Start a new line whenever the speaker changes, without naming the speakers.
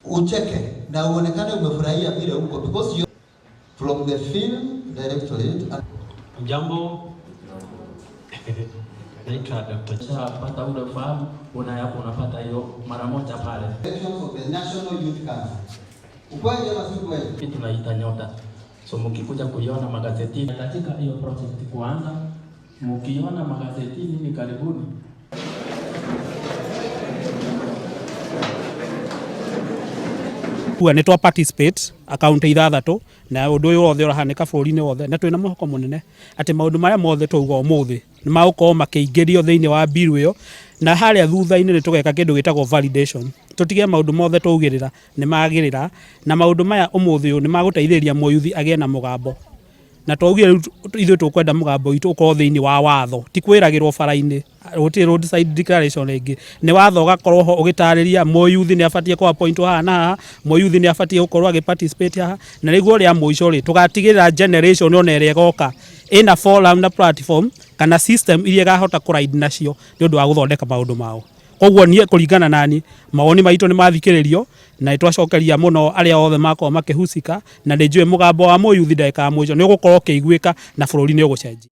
Ucheke na uonekane umefurahia vile uko because you from the film directorate and
Jambo, naitwa Dr.
Pata ule ufahamu unapata hiyo mara moja pale.
Elections of the National Youth Council. Ukweli ama si ukweli?
Hii tunaita nyota. So mkikuja kuiona magazetini katika hiyo project kuanza, mkiona magazetini ni karibuni.
Kuga nĩ twa participate akaunti ithathatũ na ũndũ ũyũ wothe ũrahanĩka bũrũri-inĩ wothe, na twĩna mwĩhoko mũnene atĩ maũndũ marĩa mothe twauga ũmũthĩ nĩ magũkorwo makĩingĩrio thĩinĩ wa bill ĩyo, na harĩa thutha-inĩ nĩ tũgeka kĩndũ gĩtagwo validation, tũtige maũndũ mothe twaugĩrĩra nĩ magĩrĩra, na maũndũ maya ũmũthĩ ũyũ nĩ magũteithĩrĩria mũyuthi agĩe na mũgambo. Na twaugire rĩu ithuĩ tũkwenda mũgambo witũ ũkorwo thĩinĩ wa watho, ti kwĩragĩrwo bara-inĩ, gũtirĩ roadside declaration ĩngĩ, nĩ watho ũgakorwo ho ũgĩtarĩria mũyuthi nĩ abatiĩ kũ appoint haha na haha, mũyuthi nĩ abatiĩ gũkorwo agĩ participate haha, na nĩguo rĩa mũico rĩ, tũgatigĩrĩra generation ona ĩrĩa ĩgoka ĩna forum na platform kana system iria ĩkahota kũ ride nacio nĩ ũndũ wa gũthondeka maũndũ mao. Koguo niĩ kũringana nani, mawoni maitũ nĩ mathikĩrĩrio na nĩ twacokeria mũno arĩa othe makorwo makĩhusika, na nĩ njũĩ mũgambo wa mũyuthi ndagĩka ya mũico nĩ ũgũkorwo ũkĩiguĩka na bũrũri nĩ ũgũcenjia.